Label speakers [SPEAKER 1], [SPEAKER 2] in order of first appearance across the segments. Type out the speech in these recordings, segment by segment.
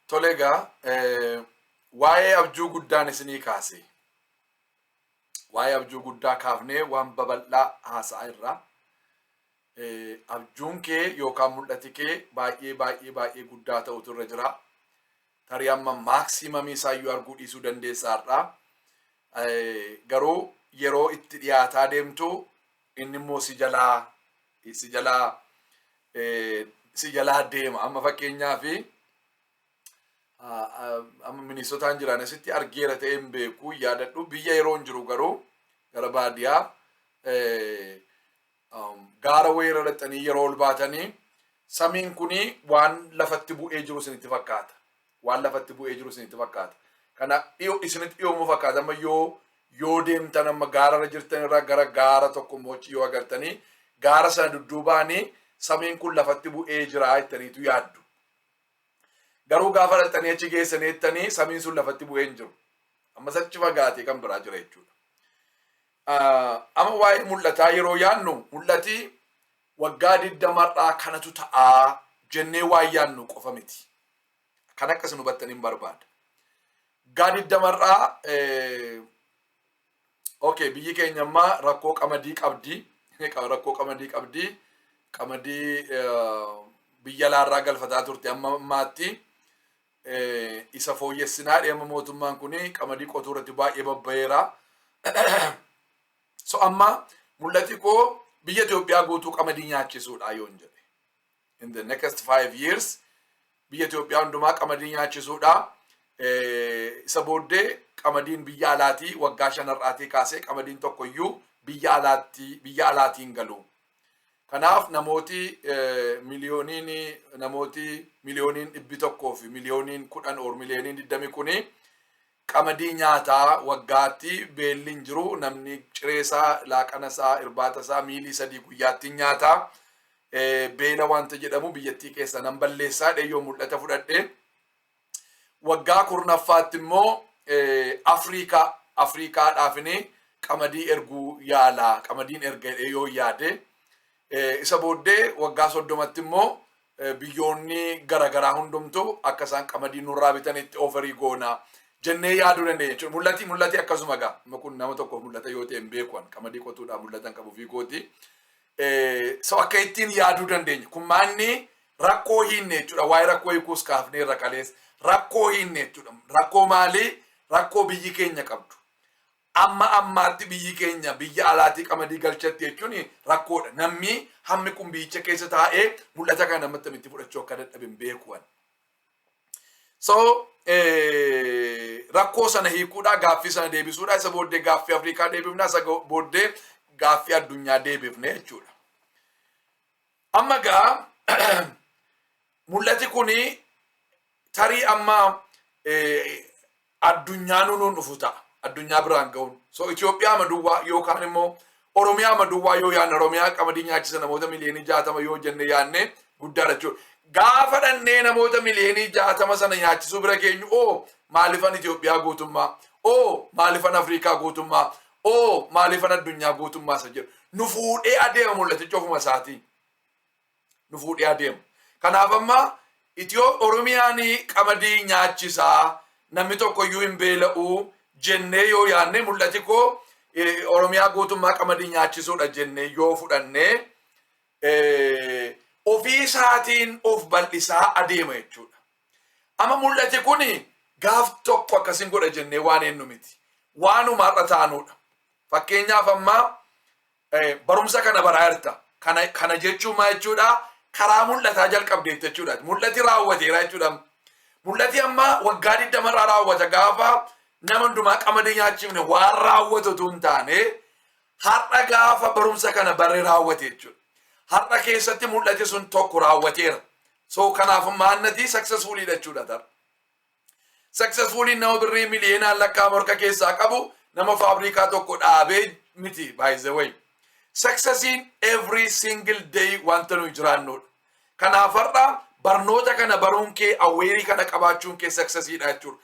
[SPEAKER 1] Tole egaa, waa'ee abjuu guddaan isinii kaase. Waa'ee abjuu guddaa kaafnee waan babal'aa haasa'aa irraa. Abjuun kee yookaan mul'ati kee baay'ee baay'ee baay'ee guddaa ta'utu irra jira. Tarii amma maximumii isaayyuu arguu dhiisuu dandeessa har'aa. Garuu yeroo itti dhiyaataa deemtu inni immoo si jalaa deema. Amma fakkeenyaaf amma Minnesotaan jiran asitti argeera ta'ee hin beeku, yaadadhu, biyya yeroo hin jiru garuu gara baadiyaa gaara wayirra dhaqxanii yeroo ol baatanii samiin kuni waan lafatti bu'ee jiru isinitti fakkaata. Waan lafatti bu'ee jiru isinitti fakkaata. Kana dhiyoo isinitti dhiyoomu fakkaata. Amma yoo deemtan, amma gaararra jirtan irraa gara gaara tokko mochi yoo agartanii, gaara sana dudduubaanii samiin kun lafatti bu'ee jira jettaniitu yaaddu. Garuu gaafa dhaqxanii achi geessanii jettanii samiin sun lafatti bu'ee hin jiru. Ammas achi fagaatee kan biraa jira jechuudha. Amma waa'ee mul'ataa yeroo yaadnu, mul'atii waggaa 20rraa kanatu ta'aa jennee waan yaadnu qofa miti. Kan akkas nu hubattanii hin barbaada. Waggaa 20rraa, okay, biyyi keenya ammaa rakkoo qamadii qabdi. Rakkoo qamadii qabdi. Qamadii biyya alaarraa galfataa turte amma ammaatti. Isa fooyyessinaa deema, mootummaan kun qamadii qotuu irratti baay'ee babbaheera. So amma mul'ati koo biyya Itoophiyaa guutuu qamadii nyaachisuudha yoon jedhe. In the next 5 years biyya Itoophiyaa hundumaa qamadii nyaachisuudha. Isa booddee qamadiin biyya alaatii waggaa 5 har'aatii kaasee qamadiin tokkoyyuu biyya alaatiin galu. Kanaaf namooti miliyooniin 100 fi miliyooniin 10 or miliyooniin 20 kuni qamadii nyaataa, waggaatti beelli hin jiru, namni cireesaa, laaqana isaa, irbaata isaa mealii sadii guyyaatti nyaataa, beela wanta jedhamu biyyattii keessa nan balleessaa dheeyyoo mul'ata fudhadhe. Waggaa 10ffaatti immoo Afriikaadhaafini qamadii erguu yaalaa, qamadiin erga yoo yaade, isa booddee waggaa 30tti immoo biyyoonni garaagaraa hundumtuu akka isaan qamadii nurraa bitanitti offerii goonaa jennee yaaduu dandeenya jechuudha. Mul'ati akkasuma gaa. Amma kun nama tokkoof mul'ata yoo ta'e hin beeku, qamadii qotuudhaan mul'atan qabu fi kooti. So akka ittiin yaaduu dandeenya. Kun maanni rakkoo hiinne jechuudha. Waa'ee rakkoo hiikuus kaafnee irra kalees rakkoo hiinne jechuudha. Rakkoo maalii? Rakkoo biyyi keenya qabdu. Amma ammaatti biyyi keenya biyya alaatii qamadii galchatti jechuun rakkoodha. Namni hammi kun biyyicha keessa taa'ee mul'ata kana namatti itti fudhachuu akka dadhabe hin beeku. So rakkoo sana hiikuudha, gaaffii sana deebisuudha, isa booddee gaaffii Afrikaa deebifna, isa booddee gaaffii addunyaa deebifne jechuudha. Amma gaa mul'ati kuni tarii amma addunyaa nuun dhufu ta'a. Addunyaa biraan ga'uun. So Itoophiyaa maduwwaa yookaan immoo Oromiyaa maduwwaa yoo yaadne, Oromiyaa qamadii nyaachisa namoota miliyoonii 60 yoo jenne yaadne, guddaadha jechuudha. Gaafa dhannee namoota miliyoonii 60 sana nyaachisuu bira geenyu, oo maalifan Itoophiyaa guutummaa, oo maalifan Afrikaa guutummaa, oo maalifan addunyaa guutummaa isa jedhu nu fuudhee adeema mul'atichi ofuma isaatii. Nu fuudhee adeema. Kanaaf amma Itiyoo Oromiyaan qamadii nyaachisaa, namni tokko iyyuu hin beela'u jennee yoo yaadne, mul'ati koo Oromiyaa guutummaa qamadii nyaachisuudha jennee yoo fudhanne, ofii isaatiin of bal'isaa adeema jechuudha. Amma mul'ati kun gaaf tokko akkasin godha jennee waan eenyu miti. Waanuma har'a taanuudha. Fakkeenyaaf amma barumsa kana baraa jirta. Kana jechuun maal jechuudha? Karaa mul'ataa jalqabdeet jechuudha. Mul'ati raawwateera jechuudha. Mul'ati amma waggaa 20rraa raawwata gaafa nama hundumaa qamadii nyaachifne waan raawwatu utuu hin taane, har'a gaafa barumsa kana barre raawwate jechuudha. Har'a keessatti mul'ati sun tokko raawwateera. So kanaaf maannati successfullyidha jechuudha tara. Successfully nama birrii miliyoonaan lakkaa'amu harka keessaa qabu, nama faabrikaa tokko dhaabee miti, by the way. Successiin every single day wanta nuyi jiraannudha. Kanaaf har'a barnoota kana baruun kee, awareii kana qabaachuun kee successiidha jechuudha.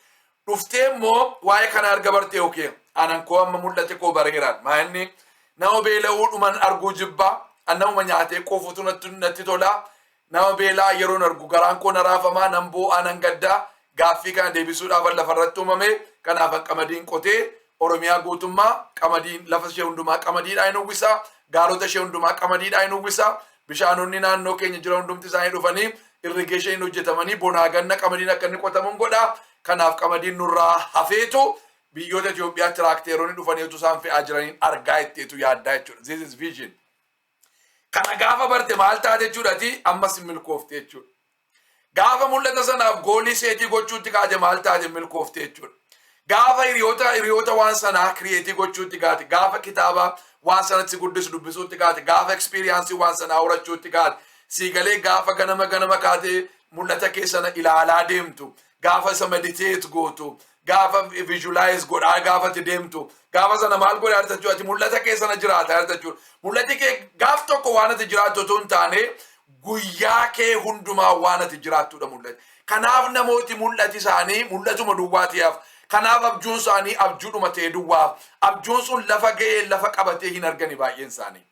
[SPEAKER 1] Dhuftee immoo waa'ee kana erga bartee, okay, anan koo amma mul'ate koo bareeraan. Maa inni nama beela'uu dhuman arguu jibbaa, namuma nyaatee quufutu natti tola. Nama beelaa yeroon argu garaan koo na raafamaa, nan boo'aa, nan gaddaa. Gaaffii kana deebisuudhaaf lafarratti uumame. Kanaaf qamadiin qotee Oromiyaa guutummaa qamadiin, lafa ishee hundumaa qamadiidhaan hin uwwisa, gaarota ishee hundumaa qamadiidhaan hin uwwisa. Bishaanonni naannoo keenya jiran hundumti isaanii dhufanii irrigation hojjetamanii bonaa ganna qamadiin akka inni qotamuun godha. Kanaaf qamadiin nurraa hafeetu biyyoota Itoophiyaa tiraakteeronni dhufanii utuu isaan fe'aa jiraniin argaa itteetu yaaddaa jechuudha. This is vision. Kana gaafa barte maal taate jechuudhaati? Ammas hin milkoofte jechuudha. Gaafa mul'ata sanaaf goal set gochuutti kaate maal taate? Milkoofte jechuudha. Gaafa hiriyoota waan sanaa create gochuutti kaate, gaafa kitaaba waan sanatti guddisu dubbisuutti kaate, gaafa experience waan sanaa horachuutti kaate, siigalee gaafa ganama ganama kaatee mul'ata kee sana ilaalaa deemtu, gaafa isa meditate gootu, gaafa visualize godhaa gaafati deemtu, gaafa sana maal godhaa jirta jechuudha? Ati mul'ata kee sana jiraata jirta jechuudha. Mul'ati kee gaaf tokko waan ati jiraattu otoo hin taane, guyyaa kee hundumaa waan ati jiraattudha mul'ati. Kanaaf namooti mul'ati isaanii mul'atuma duwwaa ta'eef. Kanaaf abjuun isaanii abjuudhuma ta'e duwwaaf. Abjuun sun lafa ga'ee lafa qabatee hin argani baay'een isaanii.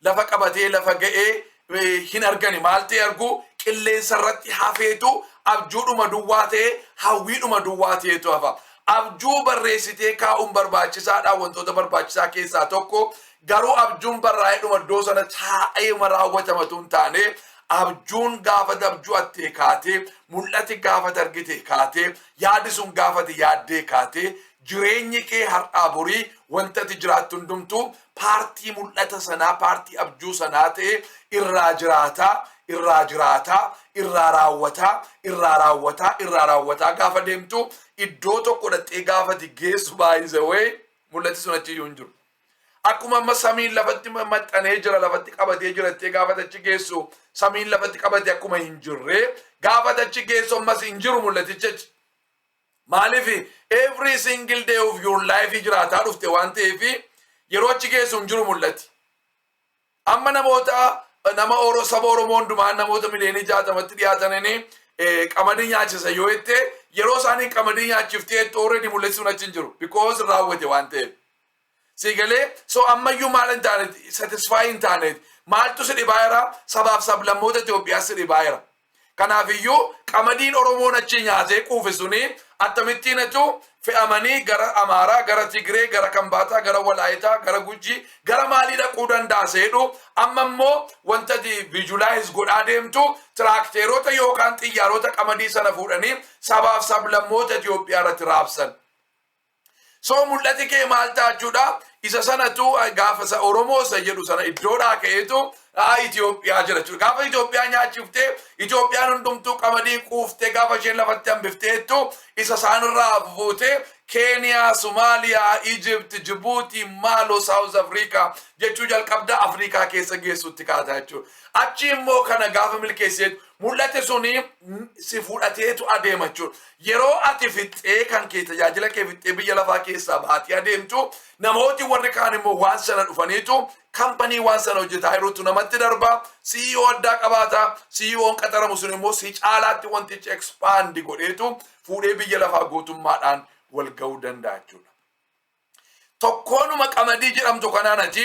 [SPEAKER 1] Lafa qabatee lafa ga'ee hin argani. Maal ta'e argu? Qilleensa irratti hafeetu abjuudhuma duwwaa ta'e, hawwiidhuma duwwaa ta'etu hafa. Abjuu barreessitee kaa'uun barbaachisaadha, wantoota barbaachisaa keessaa tokko. Garuu abjuun barraa'eedhuma iddoo sana taa'ee raawwatamatu hin taane, abjuun gaafa abju'attee kaatee, mul'ati gaafa argite kaatee, yaadi sun gaafate yaaddee kaatee, jireenyi kee har'aa borii wanta ati jiraattu hundumtuu part mul'ata sanaa, part abjuu sanaa ta'e irraa jiraataa, irraa jiraataa, irraa raawwataa, irraa raawwataa, irraa raawwataa gaafa deemtu, iddoo tokko dhaqxee gaafati geessu, baay'isawee mul'ati sun achi iyyuu hin jiru. Akkuma amma samiin lafatti maxxanee jira, lafatti qabatee jira jettee gaafa achi geessu, samiin lafatti qabate akkuma hin jirre, gaafa achi geessu ammas hin jiru mul'aticha. Maaliif? Every single day of your life jiraataa dhufte waan ta'eef, yeroo achi geessu hin jiru mul'ati. Amma namoota nama Oro saba Oromoo hundumaa, namoota miliyoonii 60tti dhiyaatanii qamadii nyaachisa yoo jette, yeroo isaanii qamadii nyaachiftee already mul'ati sun achi hin jiru, because raawwate waan ta'eef. Siigalee? So ammayyuu maal hin taaneet? Satisfy hin taaneet. Maaltu si dhibaa jira? Sabaaf sablammoota Itoophiyaa si dhibaa jira. Kanaafiyyuu qamadiin Oromoon achi nyaatee quufe suni akkamittiin atu fe'amanii gara Amaaraa, gara Tigree, gara Kambaataa, gara Walaayitaa, gara Gujii, gara maalii dhaquu danda'a seedhu? Amma immoo wanta visualize godhaa deemtu tiraakteerota yookaan xiyyaarota qamadii sana fuudhanii sabaaf sablammoota Itoophiyaa irratti raabsan. So mul'ati kee maal ta'a jechuudha? Isa sanatu gaafa isa Oromoo isa jedhu sana iddoodhaa ka'eetu Itoophiyaa jira jechuudha. Gaafa Itoophiyaa nyaachiftee, Itoophiyaan hundumtuu qamadii quuftee, gaafa isheen lafatti hambifteettu, isa isaanirraa fuutee Keeniyaa, Somaaliyaa, Egypt, Jibuutii, Maaloo, South Africa jechuu jalqabda, Afrikaa keessa geessutti kaata jechuudha. Achi immoo kana gaafa milkeesseetu mul'ate suni si fudhateetu adeema jechuudha. Yeroo ati fixxee kan kee tajaajila kee fixxee biyya lafaa keessaa baatee adeemtu, namooti warri kaan immoo waan sana dhufaniitu company waan sana hojjetaa jirutu namatti darba. CEO addaa qabaata. CEO'n qaxaramu sun immoo si caalaatti wantichi expand godheetu fuudhee biyya lafaa guutummaadhaan wal ga'uu danda'a jechuudha. Tokkoonuma qamadii jedhamtu kanaan ati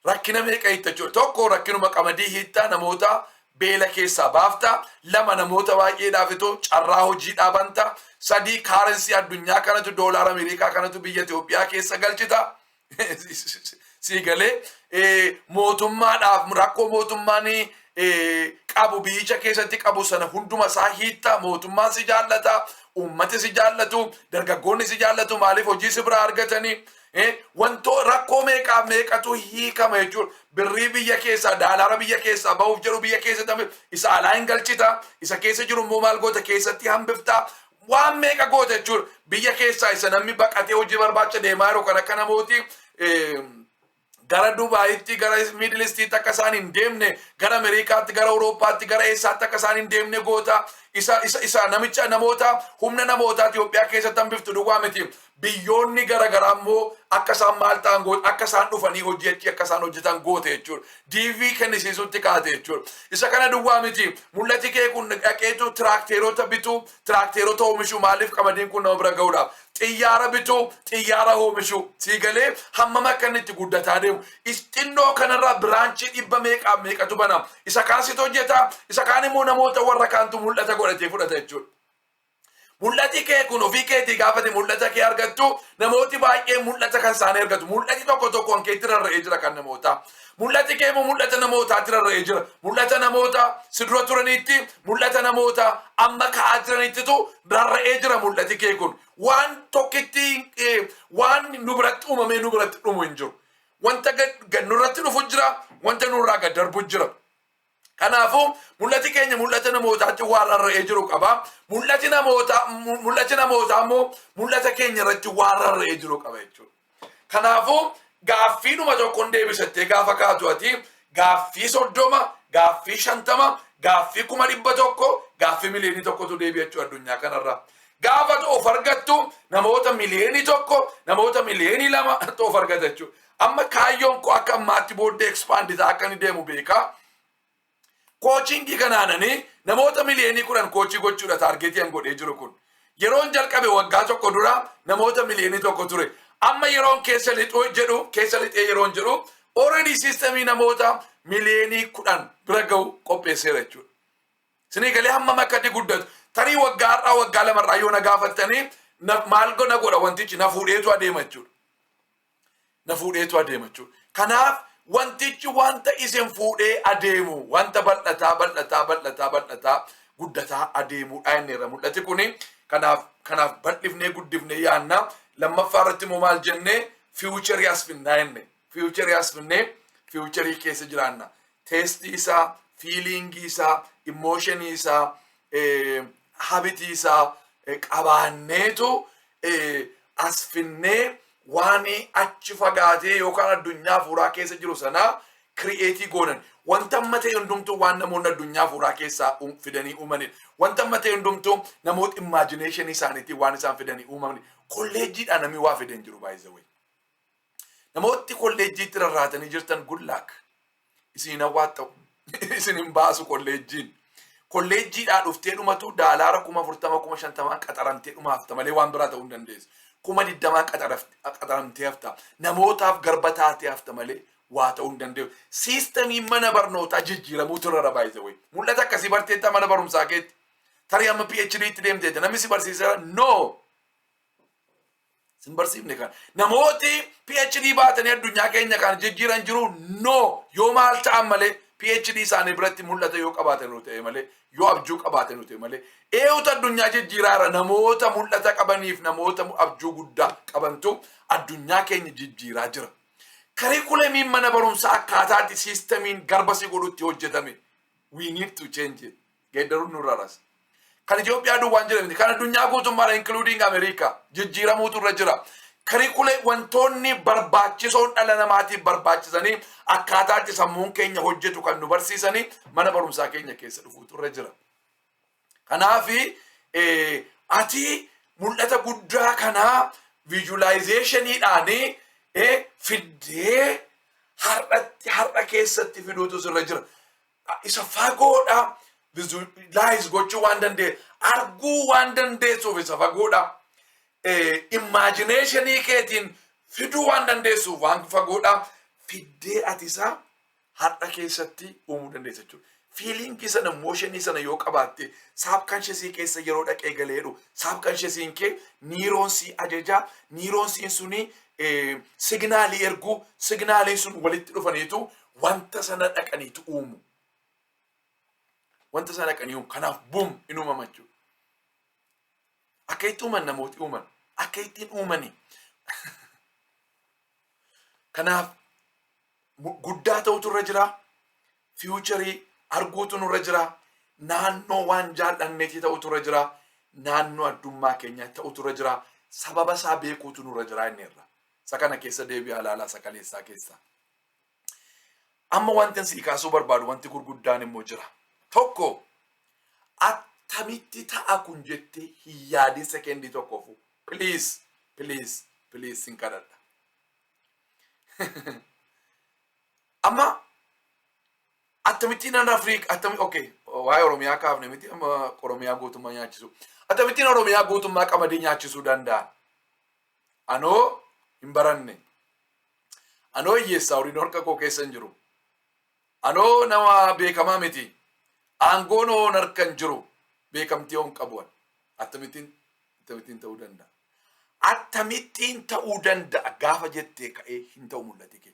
[SPEAKER 1] rakkina meeqa hiitta jechuudha? Tokko, rakkinuma qamadii hiittaa, namoota beela keessaa baafta. Lama, namoota baay'eedhaaf itoo carraa hojii dhaabanta. Sadii, currency addunyaa kanatu, doolaara Ameerikaa kanatu biyya Itoophiyaa keessa galchita. Sii galee? Mootummaadhaaf rakkoo mootummaan qabu biyyicha keessatti qabu sana hunduma isaa hiitta. Mootummaan si jaallata, uummati si jaallatu, dargaggoonni si jaallatu. Maaliif? Hojii si biraa argatanii. Wantoo rakkoo meeqaa meeqatu hiikama jechuudha. Birrii biyya keessaa, daalaara biyya keessaa bahuuf jedhu biyya keessatti isa alaa hin galchita. Isa keessa jiru immoo maal goota? Keessatti hambifta. Waan meeqa goota jechuudha. Biyya keessaa isa namni baqatee hojii barbaacha deemaa jiru kan akka namooti gara Dubaayitti, gara Middle Eastiitti akka isaan hin deemne, gara Ameerikaatti, gara Awurooppaatti, gara eessaatti akka isaan hin deemne goota. Isa namicha namoota humna namootaa Itoophiyaa keessatti hambiftu duwwaa miti. Biyyoonni gara garaa immoo akka isaan maal ta'an goota? Akka isaan dhufanii hojii achii akka isaan hojjetan goote jechuudha. DV kennisiisutti kaate jechuudha. Isa kana duwwaa miti. Mul'ati kee kun dhaqeetu tiraakteerota bituu, tiraakteerota oomishuu. Maaliif? Qamadiin kun nama bira ga'uudhaaf. Xiyyaara bituu, xiyyaara oomishuu. Sii galee? Hammam akka inni itti guddataa deemu. Xinnoo kanarraa branch dhibba meeqaa meeqatu banama. Isa kaan situ hojjeta, isa kaan immoo namoota warra kaantu mul'ata godhatee fudhata jechuudha. Mul'ati kee kun ofii keetii gaafate mul'ata kee argattu, namooti baay'een mul'ata kan isaanii argatu. Mul'ati tokko tokkoon keetti rarra'ee jira kan namootaa. Mul'ati kee immoo mul'ata namootaatti rarra'ee jira. Mul'ata namoota si dura turaniitti, mul'ata namoota amma ka'aa jiranittitu rarra'ee jira mul'ati kee kun. Waan tokkitti waan nu biratti uumamee nu biratti dhumu hin jiru. Wanta gad nurratti dhufu jira, wanta nurraa gad darbu jira. Kanaafuu mul'ati keenya mul'ata namootaatti waan rarra'ee jiru qaba. Mul'ati namootaa immoo mul'ata keenya irratti waan rarra'ee jiru qaba jechuudha. Kanaafuu gaaffiidhuma tokkoon deebisattee gaafa kaatu, ati gaaffii 30, gaaffii 50, gaaffii 100,000, gaaffii 1,000,000tu deebi'a jechuudha addunyaa kanarra. Gaafa of argattu namoota 1,000,000, namoota 2,000,000 of argata jechuudha. Amma kaayyoon koo akka ammaatti booddee expand ta'aa akka inni deemu beekaa. Coachingii kanaananii namoota 10,000,000 coach gochuudha targetii an godhee jiru kun. Yeroon jalqabe waggaa tokko dura namoota 1,000,000 ture. Amma yeroon keessa lixuu jedhu, keessa lixee yeroon jedhu, already systemii namoota 10,000,000 bira ga'u qopheesseera jechuudha. Isinii galee hammam akka inni guddatu. Tarii waggaa har'aa, waggaa lamarraa yoo na gaafattanii, maal na godha, wantichi na fuudheetu adeema jechuudha. Na fuudheetu adeema jechuudha. Kanaaf wantichi wanta isin fuudhee adeemu, wanta bal'ataa, bal'ataa, bal'ataa, bal'ataa, guddataa adeemuudha inni irra mul'ati kuni. Kanaaf bal'ifnee guddifnee yaanna. Lammaffaa irratti immoo maal jennee? Futurii as finnaa jenne. Futurii as finnee futurii keessa jiraanna. Tasteii isaa, feelingii isaa, emotionii isaa, habitii isaa qabaanneetu as finnee waan achi fagaatee yookaan addunyaa hafuuraa keessa jiru sanaa create goonan. Wanta amma ta'e hundumtuu waan namoonni addunyaa hafuuraa keessaa fidanii uumanidha. Wanta amma ta'e hundumtuu namoota imaginationii isaaniitiin waan isaan fidanii uumanidha. Kolleejjiidhaan namni waa fidan jiru, by the way. Namooti kolleejjiitti rarraatanii jirtan, good luck. Isin hin hawwaatta'u. Isin hin baasu kolleejjiin. Kolleejjiidhaa dhuftee dhumatu daalaara 40,000, 50,000n qaxaramtee dhuma hafta malee waan biraa ta'uu hin dandeessu. 20,000n qaxaramtee hafta. Namootaaf garba taatee hafta malee waa ta'uu hin dandeessu. Systemiin mana barnootaa jijjiiramuutu irra, by the way. Mul'ata akkasii barteetta mana barumsaa keetti. Tarii amma PhD itti deemteetta. Namni si barsiiseera? No. Sin barsiifne kan. Namooti PhD baatanii addunyaa keenya kan jijjiiran jiru? No. Yoo maal ta'an malee, PhD isaanii biratti mul'ata yoo qabaatan ta'e malee, yoo abjuu qabaatan ta'e malee. Eenyutu addunyaa jijjiiraara? Namoota mul'ata qabaniif namoota abjuu guddaa qabantu addunyaa keenya jijjiiraa jira. Curriculumiin mana barumsaa akkaataatti systemiin garba si godhutti hojjetame. We need to change it. Geeddaruun nurra ras. Kan Itoophiyaa duwwaan jedhamti. Kan addunyaa guutummaadha, including Ameerikaa, jijjiiramuutu irra jira. Curricula wantoonni barbaachisoon dhala namaatiif barbaachisanii akkaataatti sammuun keenya hojjetu kan nu barsiisanii mana barumsaa keenya keessa dhufuutu irra jira. Kanaafi ati mul'ata guddaa kanaa visualizationiidhaan fiddee har'atti, har'a keessatti fiduutu sirra jira. Isa fagoodha visualize gochuu waan dandeessu, arguu waan dandeessuuf, isa fagoodha. Imaginationii keetiin fiduu waan dandeessuuf, waan fagoodha. Fiddee ati isaa har'a keessatti uumuu dandeessa jechuudha. Feelingii sana, emotionii sana yoo qabaatte, subconsciousii keessa yeroo dhaqee galeedhu, subconsciousiin kee neuronsii ajajaa, neuronsiin suni signalii erguu, signaliin sun walitti dhufaniitu wanta sana dhaqaniitu uumu. Wanta sana dhaqanii uumu. Kanaaf boom, in uumama jechuudha. Akka itti uuman namooti uuman. Akka ittiin uumani. Kanaaf guddaa ta'utu irra jira. Futurii arguutu nurra jira. Naannoo waan jaallanneetii ta'utu irra jira. Naannoo addummaa keenyaa ta'utu irra jira. Sababa isaa beekuutu nurra jira inni irra. Isa kana keessa deebi'aa ilaalaa sakaleessaa keessa. Amma wanti sii kaasuu barbaadu wanti gurguddaan immoo jira. Tokko, attamitti ta'a kun jettee hin yaadin sekendii tokkoofu. Please, please, please, sin kadhadha. Amma akkamittiin an Afriik attami, okay, waa'ee Oromiyaa kaafne miti, amma Oromiyaa guutummaa nyaachisu. Akkamittiin Oromiyaa guutummaa qamadii nyaachisuu danda'an? Anoo hin baranne. Anoo hiyyeessaa, horiin harka koo keessa hin jiru. Anoo nama beekamaa miti. Aangoon hoon harka hin jiru. Beekamtii hoon qabu. Akkamittiin Akkamittiin ta'uu danda'a? Akkamittiin ta'uu danda'a gaafa jettee ka'ee hin ta'u mul'ate kee.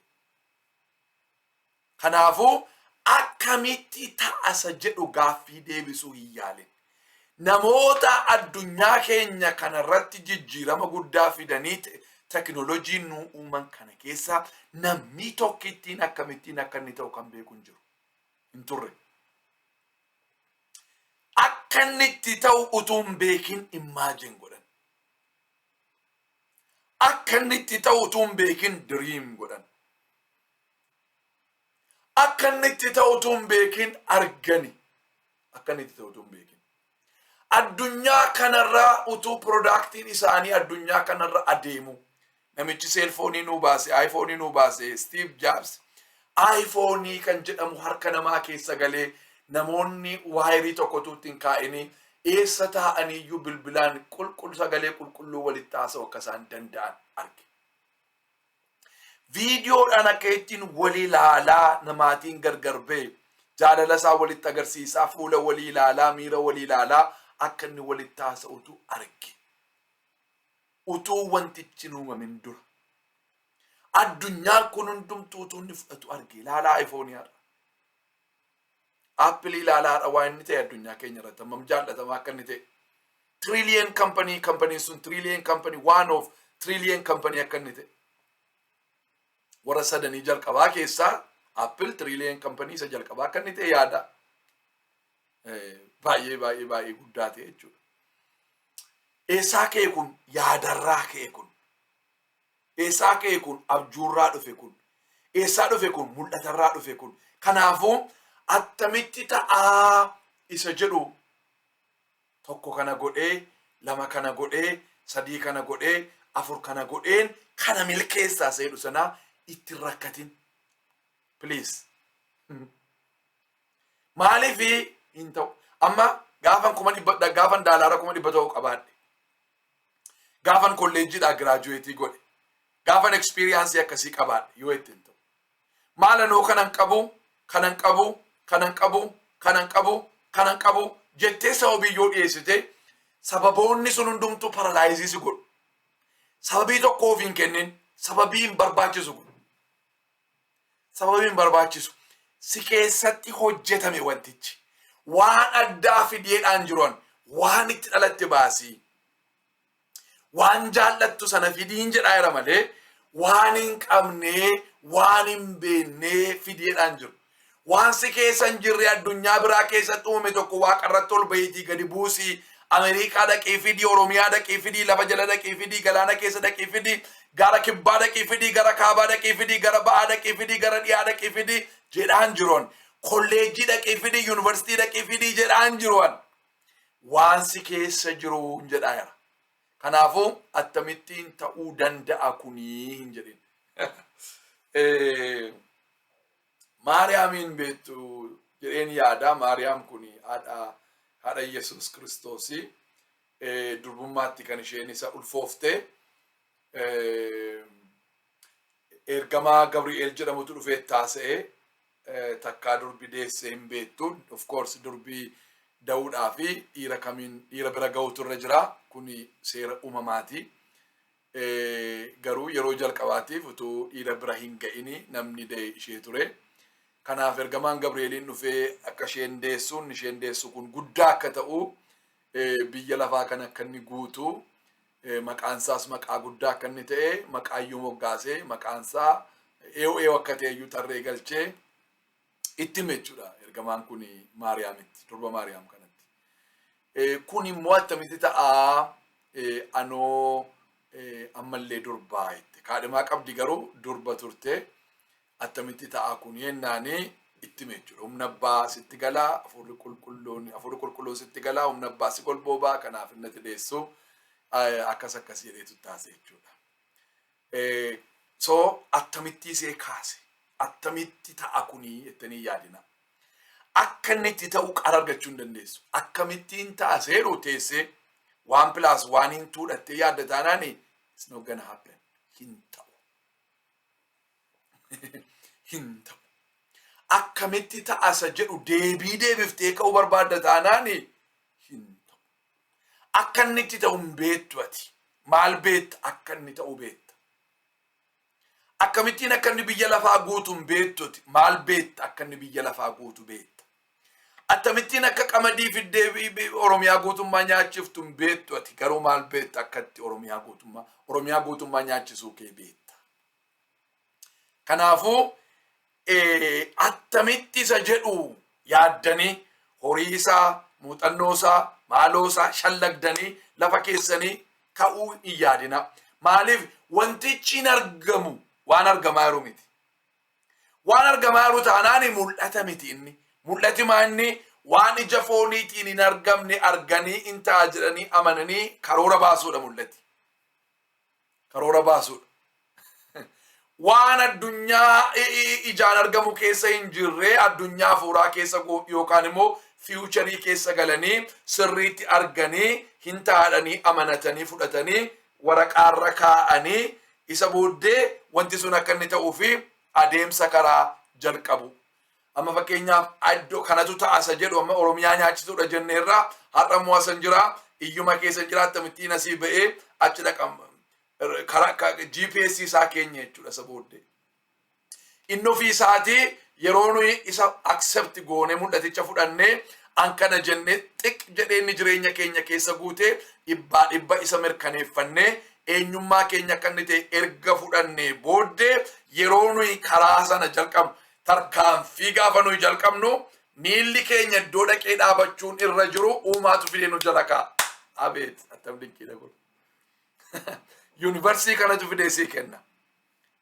[SPEAKER 1] Kanaafuu akkamitti ta'asa jedhu gaaffii deebisuu hin yaalin. Namoota addunyaa keenya kanarratti jijjiirama guddaa fidanii teknoolojii nu uuman kana keessa namni tokkittiin akkamittiin akka inni ta'u kan beeku hin jiru. Hin turre. Akka inni itti ta'u utuu hin beekin imagine godhan. Akka inni itti ta'u utuu hin beekin dream godhan. Akka inni itti ta'u utuu hin beekin argani. Akka inni itti ta'u utuu hin beekin. Addunyaa kanarraa utuu productiin isaanii addunyaa kanarra adeemu. Namichi cellphone nuu baase, iPhone nuu baase, Steve Jobs. iPhone kan jedhamu harka namaa keessa galee namoonni wire tokkotu ittiin kaa'anii eessa taa'aniiyyuu bilbilaan qulqull sagalee qulqulluu walitti haasa'u akka isaan danda'an arge. Viidiyoodhaan akka ittiin walii ilaalaa namaatiin gargar ba'e, jaalala isaa walitti agarsiisaa, fuula walii ilaalaa, miira walii ilaalaa akka inni walitti haasa'utu arge. Utuu wantichi hin uumamin dura. Addunyaan kun hundumtuu utuu inni fudhatu arge. Ilaalaa iPhone har'a. Apple ilaalaa har'a waan inni ta'e addunyaa keenya irratti hammam jaallatamaa akka inni ta'e. Trillion company, companyn sun trillion company, one of trillion company akka inni ta'e. Warra sadanii jalqabaa keessaa Apple trillion company isa jalqabaa akka inni ta'e yaada. Baay'ee baay'ee baay'ee guddaa ta'e jechuudha. Eessaa ka'e kun? Yaadarraa ka'e kun. Eessaa ka'e kun? Abjuurraa dhufe kun. Eessaa dhufe kun? Mul'atarraa dhufe kun. Kanaafuu attamitti ta'aa isa jedhu, tokko kana godhee, lama kana godhee, sadii kana godhee, afur kana godheen kana milkeessaa seedhu sanaa itti rakkatin. Please. Maaliif hin ta'u? Amma gaafan 100,000, gaafan daalaara 100,000 qabaadhe. Gaafan kolleejjiidhaa graduate godhe. Gaafan experience akkasii qabaadhe yoo ittiin ta'u. Maalanoo kanan qabu, kanan qabu, kanan qabu, kanan qabu, kanan qabu jettee sababii yoo dhiyeessite, sababoonni sun hundumtuu paralyze si godhu. Sababii tokko of hin kennin, sababii hin barbaachisu kun. Sababii hin barbaachisu. Si keessatti hojjetame wantichi. Waan addaa fideedhaan jiran waan itti dhalatte baasii. Waan jaallattu sana fidiin jedhaa jira malee waan hin qabnee, waan hin beennee fideedhaan jiru. Waan si keessa hin jirre addunyaa biraa keessatti uume tokko waaqarratti ol bahiitii gadi buusii, Ameerikaa dhaqii fidii, Oromiyaa dhaqii fidii, lafa jala dhaqii fidii, galaana keessa dhaqii fidii, gara kibbaa dhaqii fidii, gara kaabaa dhaqii fidii, gara ba'aa dhaqii fidii, gara dhiyaa dhaqii fidii jedhaan jiruun. Kolleejjii dhaqii fidii, yuunivarsiitii dhaqii fidii jedhaan jiruun. Waan si keessa jiru hin jedhaa jira. Kanaafuu akkamittiin ta'uu danda'a kunii hin jedhin. Maariyaamiin beektu jedheen yaada. Maariyaam kun haadha Yesuus Kiristoosii, durbummaatti kan isheen isa ulfoofte. Ergamaa Gabri'eel jedhamutu dhufee taasa'ee, takkaa durbi deessee hin beektu. Of course, durbii da'uudhaa fi dhiira kamiin dhiira bira ga'utu irra jira. Kuni seera uumamaati. Garuu yeroo jalqabaatiif utuu dhiira bira hin ga'ini namni da'e ishee ture. Kanaaf ergamaan Gabri'eeliin dhufee akka isheen deessu, inni isheen deessu kun guddaa akka ta'u, biyya lafaa kan akka inni guutu, maqaan isaas maqaa guddaa akka inni ta'e, maqaayyuu moggaasee, maqaan isaa eewu eewu akka ta'e iyyuu tarree galchee itti hime jechuudha ergamaan kun Maariyaamitti, durba Maariyaam kanatti. Kun immoo attamitti ta'aa, anoo ammallee durbaa jette. Kaadhimaa qabdi garuu durba turte. Attamitti ta'a kun yennaanii itti hime jechuudha. Humna abbaa sitti galaa, hafuurri qulqulluun sitti galaa, humna abbaa si golboobaa, kanaaf inni ati deessu akkas akkas jedheetu taase jechuudha. So attamitti isee kaase, attamitti ta'a kunii jettanii yaadina. Akka inni itti ta'u qara argachuu hin dandeessu. Akkamittiin ta'a seeruu teessee one plus one hin tuudhattee yaadda taanaani, it's not gonna happen. Hin ta'u. Hin ta'u. Akkamitti ta'asa jedhu deebii deebiftee ka'uu barbaadda taanaani, hin ta'u. Akka inni itti ta'u hin beektu ati. Maal beekta? Akka inni ta'u beekta. Akkamittiin akka inni biyya lafaa guutu hin beektu ati. Maal beekta? Akka inni biyya lafaa guutu beekta. Akkamittiin akka qamadii fiddee Oromiyaa guutummaa nyaachiftu hin beektu ati. Garuu maal beekta? Akka itti Oromiyaa guutummaa nyaachisuu kee beekta. Kanaafuu attamitti isa jedhu yaaddanii, horii isaa, muuxannoo isaa, maaloo isaa shallagdanii lafa keessanii ka'uu hin yaadina. Maaliif? Wantichi hin argamu, waan argamaa jiru miti. Waan argamaa jiru taanaan mul'ata miti inni. Mul'ati maanni waan ija fooniitiin hin argamne arganii hin ta'a jedhanii amananii karoora baasuudha mul'ati. Karoora baasuudha. Waan addunyaa ijaan argamu keessa hin jirre addunyaa hafuuraa keessa yookaan immoo future keessa galanii sirriitti arganii hin taa'anii amanatanii fudhatanii waraqaarra kaa'anii, isa booddee wanti sun akka inni ta'uu fi adeemsa karaa jalqabu. Amma fakkeenyaaf iddoo kanatu ta'a isa jedhu, amma Oromiyaa nyaachisuudha jenneerra, har'a immoo asan jira, iyyuma keessa jira, akkamittiin asii ba'ee achi dhaqama? Karaa GPS isaa keenya jechuudha isa booddee. Inni ofii isaatii yeroo nuyi isa accept goone, mul'aticha fudhannee, an kana jennee xiq jedhee, inni jireenya keenya keessa guutee, dhibbaa dhibba isa mirkaneeffannee, eenyummaa keenya akka inni ta'e erga fudhannee booddee, yeroo nuyi karaa sana jalqabnu, tarkaanfii gaafa nuyi jalqabnu, miilli keenya iddoo dhaqee dhaabachuun irra jiru uumaatu fidee nu jala kaa'a. Abeet, attam dinqiidha kun. Universe kanatu fidee sii kenna.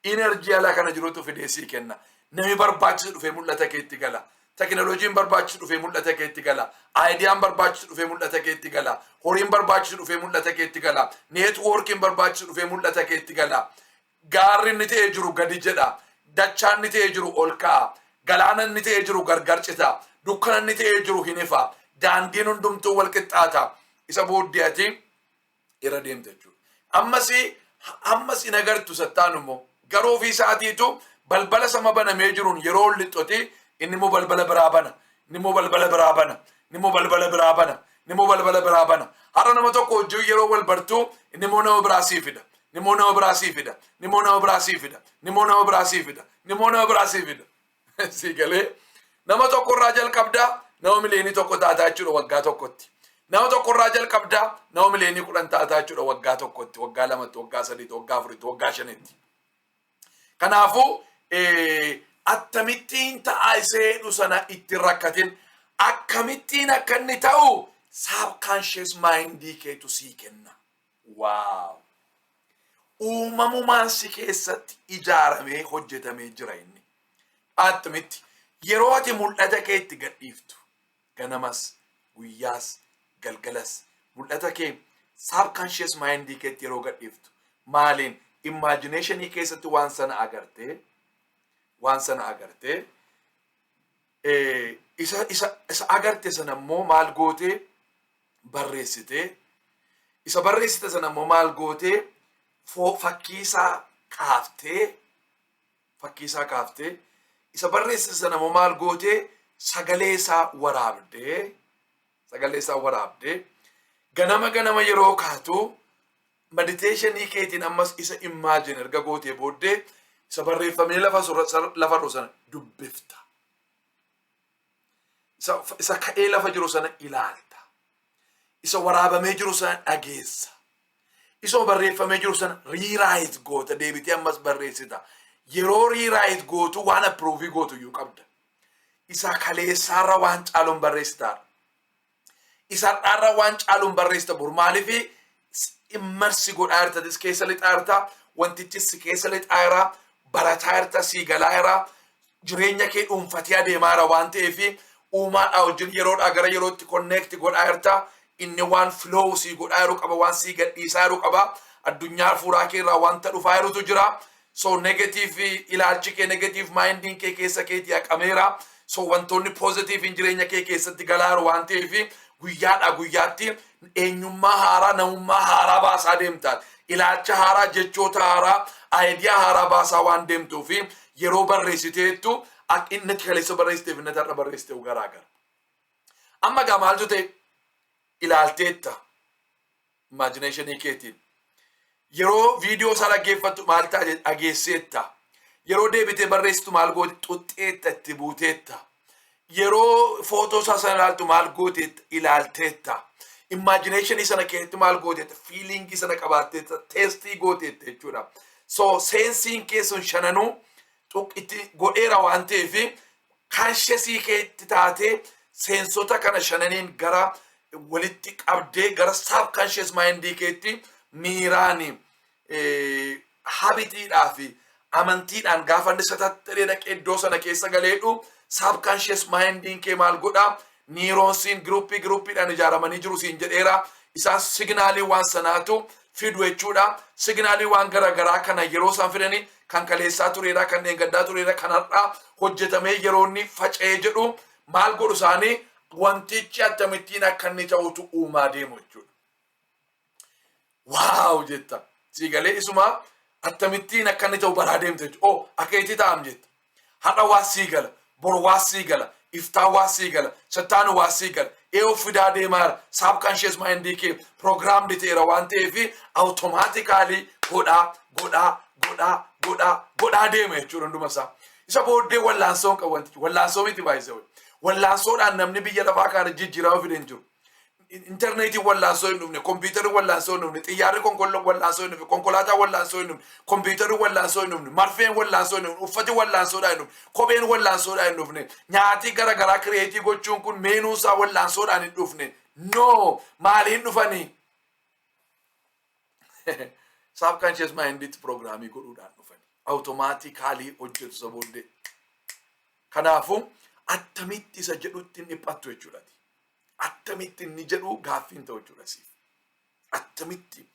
[SPEAKER 1] Energy alaa kana jirutu fidee sii kenna. Namni barbaachisu dhufee mul'ata keetti gala. Teknooloojiin barbaachisu dhufee mul'ata keetti gala. Ideaan barbaachisu dhufee mul'ata keetti gala. Horiin barbaachisu dhufee mul'ata keetti gala. Networkiin barbaachisu dhufee mul'ata keetti gala. Gaarri inni ta'ee jiru gadi jedha. Dachaan inni ta'ee jiru ol ka'a. Galaana inni ta'ee jiru gargar cita. Dukkana inni ta'ee jiru hin ifa. Daandiin hundumtuu wal qixxaata. Isa booddee ati irra deemta jechuudha. Ammas ammas hin agartu sattaan immoo, garuu ofii isaatiitu balbala sama banamee jiruun yeroo ol lixxoti, inni immoo balbala biraa bana. Inni immoo balbala biraa bana. Inni immoo balbala biraa bana. Inni immoo balbala biraa bana. Har'a nama tokko wajjin yeroo wal bartu, inni immoo nama biraa sii fida. Inni immoo nama biraa sii fida. Inni immoo nama biraa sii fida. Inni immoo nama biraa sii fida. Inni immoo nama biraa sii fida. Sii galee, nama tokko irraa jalqabdaa, nama 1 miliyoona taataa jechuudha waggaa tokkotti. Nama tokko irraa jalqabdaa, nama 10 miliyoona taataa jechuudha waggaa tokkotti, waggaa lamatti, waggaa sadiitti, waggaa afuritti, waggaa shanitti. Kanaafuu akkamittiin ta'a isee sana itti rakkatin. Akkamittiin akka inni ta'u subconscious mindii keetu sii kenna. Wow! Uumamumaan si keessatti ijaaramee hojjetamee jira inni. Attamitti? Yeroo ati mul'ata kee itti gadhiiftu, ganamas, guyyaas, galgalas, mul'ata kee subconscious mindii keetti yeroo gadhiiftu, maaliin? Imaginationii keessatti waan sana agartee, waan sana agartee, isa agarte sana immoo maal gootee? Barreessitee. Isa barreessite sana immoo maal gootee? Fakkii isaa kaaftee. Fakkii isaa kaaftee, isa barreessite sana immoo maal gootee? Sagalee isaa waraabdee. Sagalee isaa waraabdee, ganama ganama yeroo kaatu meditationii keetiin ammas isa imagine erga gootee booddee, isa barreeffamee lafa jiru sana dubbifta. Isa ka'ee lafa jiru sana ilaalta. Isa waraabamee jiru sana dhageessa. Isa barreeffamee jiru sana rewrite goota, deebitee ammas barreessita. Yeroo rewrite gootu waan approve gootu iyyuu qabda. Isa kaleessaarra waan caaluun barreessitaadha. Isa har'aarra waan caaluun barreessita bor. Maaliifi? Immerse godhaa jirta, keessa lixaa jirta, wantichi si keessa lixaa jira, barataa jirta, sii galaa jira, jireenya kee dhuunfatee adeemaa jira waan ta'eef, uumaadhaa wajjin yeroodhaa gara yerootti connect godhaa jirta. Inni waan flow sii godhaa jiru qaba, waan sii gadhiisaa jiru qaba, addunyaa hafuuraa kee irraa wanta dhufaa jirutu jira. So negative ilaalchi kee, negative mindiin kee keessa keetii haqameera. So wantoonni positive hin jireenya kee keessatti galaa jiru waan ta'eef, guyyaadhaa guyyaatti eenyummaa haaraa, namummaa haaraa baasaa deemta. Ilaalcha haaraa, jechoota haaraa, idea haaraa baasaa waan deemtuu fi yeroo barreessiteettu akka inni kaleessa barreessiteef inni har'a barreessiteef garaa gara. Amma gaa maaltu ta'e? Ilaalteetta. Imaginationii keetiin. Yeroo viidiyoo isaa dhaggeeffattu maal ta'a dhageesseetta. Yeroo deebitee barreessitu maal goote? Xuxxeetta, itti buuteetta. Yeroo footoo isaa sana ilaaltu maal gooteetta? Ilaalteetta. Imaginationii sana keessatti maal gooteetta? Feelingii sana qabaatteetta, tasteii gooteetta jechuudha. So senseiin kee sun shananuu itti godheera waan ta'eef, consciousii keetti taatee senseota kana shananiin gara walitti qabdee gara subconscious mindii keetti miiraan, habitiidhaa fi amantiidhaan gaafa inni satattadhee dhaqee iddoo sana keessa galeedhu, subconscious mindiin kee maal godhaa? Neuronsiin groupii groupiidhaan ijaaramanii jiru siin jedheera. Isaan signalii waan sanaatu fidu jechuudha. Signalii waan garaagaraa kana yeroo isaan fidanii, kan kaleessaa tureera, kan dheengaddaa tureera, kan har'aa hojjetamee yeroo inni faca'ee jedhu maal godhu isaanii? Wantichi akkamittiin akka inni ta'utu uumaa deemu jechuudha. Wow jetta. Sii galee? Isuma akkamittiin akka inni ta'u baraa deemte jechuudha. Oh, akka itti ta'am jetta. Har'a waa sii gala, bor waa sii gala, iftaan waa sii gala, sattaan waa sii gala. Eeyyoo fidaa deemaara. Subconscious mindii kee programmed ta'eera waan ta'eef, automatically godhaa, godhaa, godhaa, godhaa, godhaa deema jechuudha hunduma isaa. Isa booddee wallaansoon qabu wantichi. Wallaansoo miti baay'isee. Wallaansoodhaan namni biyya lafaa kana jijjiirama fide hin jiru. Intarneetiin wallaansoo hin dhufne, kompiitarri wallaansoo hin dhufne, xiyyaarri wallaansoo hin dhufne, konkolaataan wallaansoo hin dhufne, kompiitarri wallaansoo hin dhufne, marfeen wallaansoo hin dhufne, uffati wallaansoodhaan hin dhufne, kopheen wallaansoodhaan hin dhufne, nyaati gara garaa createii gochuun kun menuunsaa wallaansoodhaan hin dhufne. No, maaliin dhufanii? Subconscious minditti programii godhuudhaan dhufanii. Automatically hojjetu isa booddee. Kanaafuu attamitti isa jedhutti hin dhiphattu jechuudha. Attamitti inni jedhu gaaffiin ta'u jechuudha siif. Attamitti,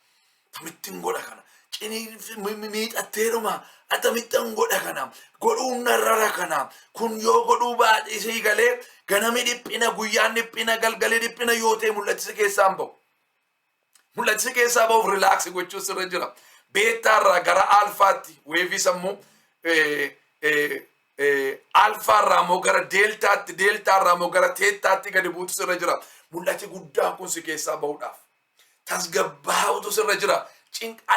[SPEAKER 1] akkamittiin godha kana? Cinii miixatteeruma, akkamittiin godha kana? Godhuun narrara kana. Kun yoo godhuu baadhe, isii galee ganami dhiphina, guyyaan dhiphina, galgali dhiphina yoo ta'e, mul'atisi keessaan bahu. Mul'atisi keessaa bahuuf relaxii gochuu sirra jira. Betaarraa gara alphaatti, waveii sammuu alphaarraa immoo gara deltaatti, deltaarraa immoo gara thetaatti gadi buutu sirra jira. Mul'ati guddaan kun si keessaa bahuudhaaf. Tasgabbaa'utu sirra jira.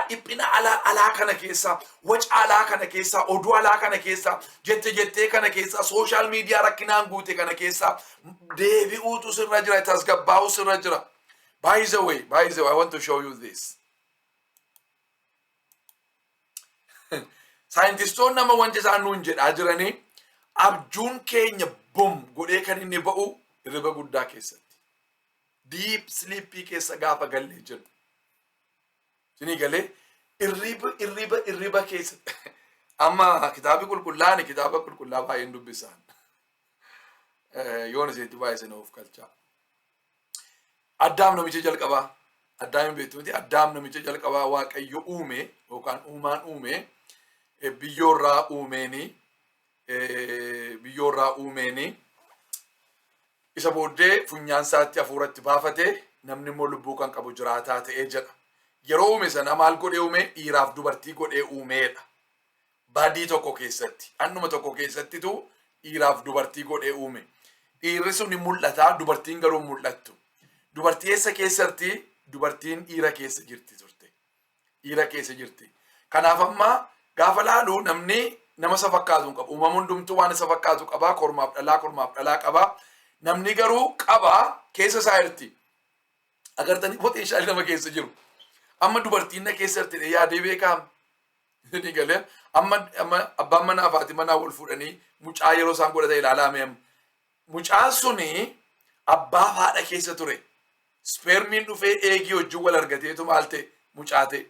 [SPEAKER 1] Dhiphina alaa alaa kana keessaa, waca alaa kana keessaa, oduu alaa kana keessaa, jette jettee kana keessaa, social media rakkinaan guute kana keessaa deebi'uutu sirra jira. Tasgabbaa'u sirra jira. By the way, by the way, I want to show you this. Saayintistoonni nama wanti isaan nuun jedhaa jiranii, abjuun keenya bom godhee kan inni ba'u hirriba guddaa keessatti. Deep sleepii keessa gaafa gallee jiru. Isinii galee? Irriba keessa. Amma kitaabi qulqullaani, kitaaba qulqullaa baay'een dubbisaan. Yoon isinitti baay'ee isin of galchaa. Addaam namicha jalqabaa. Addaam hin beektu miti. Addaam namicha jalqabaa Waaqayyo uume yookaan uumaan uume, biyyoorraa uumeeni isa booddee funyaan isaatti hafuuratti baafate, namni immoo lubbuu kan qabu jiraataa ta'ee jedha. Yeroo uume sana maal godhee uume? Dhiiraaf dubartii godhee uumeedha. Badii tokko keessatti, annuma tokko keessattitu dhiiraaf dubartii godhee uume. Dhiirri sun ni mul'ata, dubartiin garuu hin mul'attu. Dubartii eessa keessatti? Dubartiin dhiira keessa jirti turte. Dhiira keessa jirti. Kanaaf amma gaafa laalu namni nama isa fakkaatu hin qabu. Uumama hundumtuu waan isa fakkaatu qaba. Kormaaf dhalaa, kormaaf dhalaa qaba. Namni garuu qaba, keessa isaa jirti. Agartanii potentialii nama keessa jiru. Amma dubartiin na keessa jirti yaadee beekaam. Ni galee? Amma abbaan manaa fi haati manaa wal fuudhanii mucaa yeroo isaan godhatan ilaalaa mee amma. Mucaan suni abbaa fi haadha keessa ture. Spermiin dhufee eggii wajjin wal argateetu maal ta'e? Mucaa ta'e.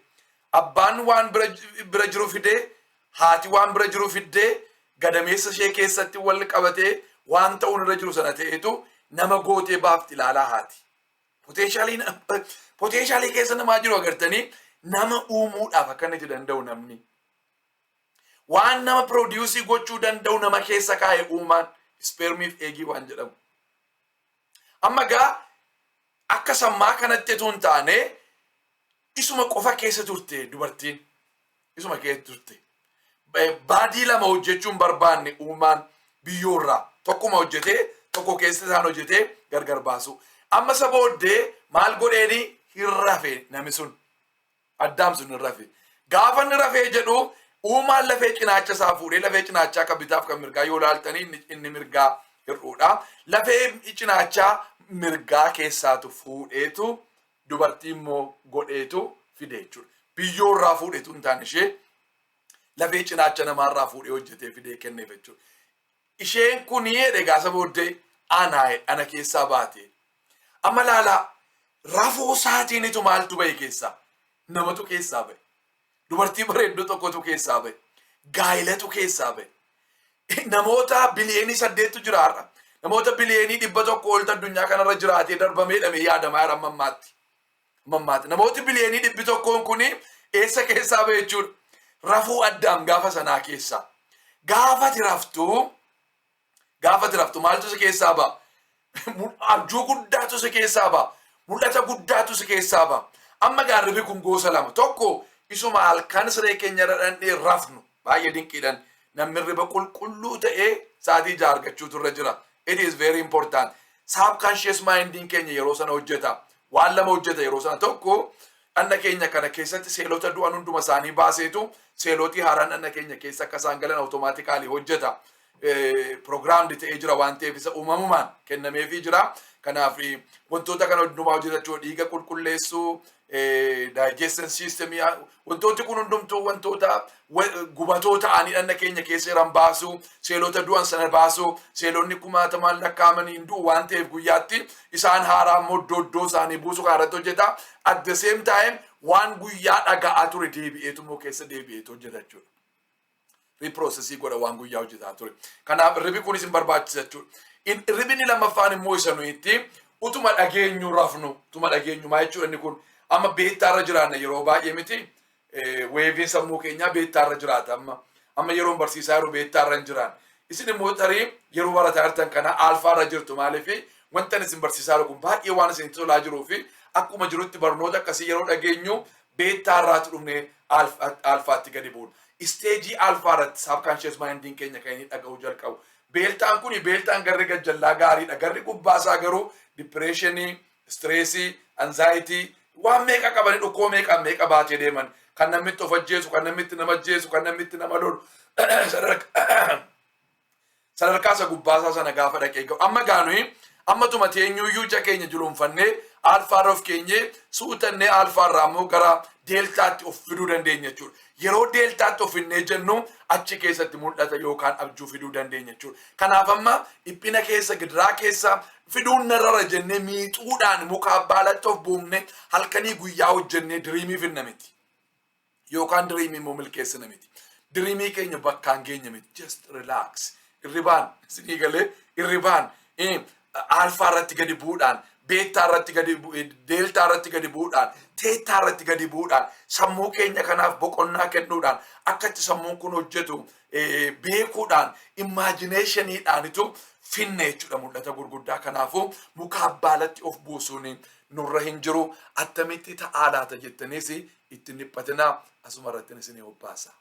[SPEAKER 1] Abbaan waan bira jiru fidee, haati waan bira jiru fiddee, gadameessa ishee keessatti wal qabatee waan ta'uun irra jiru sana ta'eetu nama gootee baafti ilaalaa haati. Potentialii keessa namaa jiru agartanii, nama uumuudhaaf akka inni itti danda'u namni. Waan nama produceii gochuu danda'u nama keessa kaa'e uumaan, spermiif eggii waan jedhamu. Amma gaa akka sammaa kanatti utuu hin taane, isuma qofa keessa turte dubartiin. Isuma keessa turte. Baadii lama hojjechuu hin barbaanne uumaan biyyoorraa. Tokkuma hojjetee, tokko keessa isaan hojjetee gargar baasu. Amma isa booddee maal godheeni? Hin rafe nami sun. Addaam sun hin rafe. Gaafa inni rafee jedhu, uumaan lafee cinaacha isaa fuudhee, lafee cinaachaa kan bitaaf kan mirgaa yoo ilaaltanii, inni mirgaa hir'uudha. Lafee cinaachaa mirgaa keessaatu fuudheetu dubartii immoo godheetu fide jechuudha. Biyyoo irraa fuudheetu hin taane, ishee lafee cinaacha namaarraa fuudhee hojjetee fidee kenneef jechuudha. Isheen kun jedhe gaasa booddee anaa ana keessaa baate. Amma laalaa, rafuu isaatiinitu maaltu bahe keessaa? Namatu keessaa bahe. Dubartii bareedduu tokkotu keessaa bahe. Gaayilatu keessaa bahe. Namoota biliyoonii 8tu jira har'a. Namoota biliyoonii 100 oltu addunyaa kanarra jiraatee darbamee dhamee yaadamaa jira amma ammaatti. Amma ammaatti. Namooti biliyoonii 100n kuni eessa keessaa bahe jechuudha? Rafuu Addaam gaafa sanaa keessaa. Gaafati raftu maaltu si keessaa ba'a? Abjuu guddaatu si keessaa ba'a. Mul'ata guddaatu si keessaa ba'a. Amma gaarribi kun gosa lama. Tokko isuma halkan siree keenya irra dhandhee rafnu. Baay'ee dinqiidhaan namni riba qulqulluu ta'ee sa'aatii 6 argachuutu irra jira. It is very important. Subconscious mindiin keenya yeroo sana hojjeta. Waan lama hojjeta yeroo sana. Tokko, dhanna keenya kana keessatti seelota du'an hunduma isaanii baaseetu seelotii haaraan dhanna keenya keessa akka isaan galan automatically hojjeta. Programmed ta'ee jira waan ta'eef, isa uumamumaan kennameefii jira. Kanaaf wantoota kana hundumaa hojjetachuu, dhiiga qulqulleessuu, digestion system, wantooti kun hundumtuu wantoota gubatoo ta'anii dhanna keenya keessa jiran baasuu, seelota du'an sana baasuu, seelonni kumaatamaan lakkaa'amanii hin du'u waan ta'eef guyyaatti isaan haaraa immoo iddoo iddoo isaanii buusuu kan irratti hojjeta. At the same time waan guyyaa dhaga'aa ture deebi'eetu immoo keessa deebi'eetu hojjeta jechuudha. Reprocessii godha waan guyyaa hojjetaa ture. Kanaaf irribi kunis hin barbaachisa jechuudha. Irribni lammaffaan immoo isa nuyi itti utuma dhageenyu rafnu, utuma dhageenyu maa jechuudha inni kun? Amma betaarra jiraanna yeroo baay'ee miti. Waveiin sammuu keenyaa betaarra jiraata amma. Amma yeroon barsiisaa yeroo betaarra hin jiraan. Isin immoo tarii yeroo barataa jirtan kana alphaarra jirtu. Maaliif? Wanta isin barsiisaa jiru kun baay'ee waan isin tolaa jiruu fi akkuma jirutti barnoota akkasii yeroo dhageenyu betaarraatu dhufnee alphaatti gadi bu'uudha. Stage alpha irratti subconscious mindiin keenya kan inni dhaga'uu jalqabu. Betaan kuni, betaan garri gajjallaa gaariidha. Garri gubbaasaa garuu depressionii, stressii, anxiety waan meeqa qabanii, dhukkoo meeqa meeqa baatee deeman. Kan namni itti of ajjeesu, kan namni itti nama ajjeesu, kan namni itti nama lolu. Sadarkaa isa gubbaasaa sana gaafa dhaqee ga'u. Amma gaanuyi amma tuma teenyuyyuu ija keenya juluunfannee alphaarra of keenyee suutannee alphaarraa immoo gara deltaatti of fiduu dandeenya jechuudha. Yeroo deltaatti of finnee jennu achi keessatti mul'ata yookaan abjuu fiduu dandeenya jechuudha. Kanaaf amma dhiphina keessa, gidiraa keessa fiduun narrara jennee miixuudhaan muka baalatti of buufne halkanii guyyaa hojjennee dreamii finna miti. Yookaan dreamii immoo milkeessina miti. Dreamii keenya bakkaan geenya miti. Just relax. Irribaan isinii galee, irribaan alpha irratti gadi bu'uudhaan, beta irratti gadi, delta irratti gadi bu'uudhaan, theta irratti gadi bu'uudhaan, sammuu keenya kanaaf boqonnaa kennuudhaan, akka itti sammuun kun hojjetu beekuudhaan, imaginationiidhaanitu finna jechuudha mul'ata gurguddaa. Kanaafuu muka baalatti of buusuun nurra hin jiru. Attamitti ta'aa laata jettaniis ittiin dhiphatinaa, asuma irratti isinii obbaasa.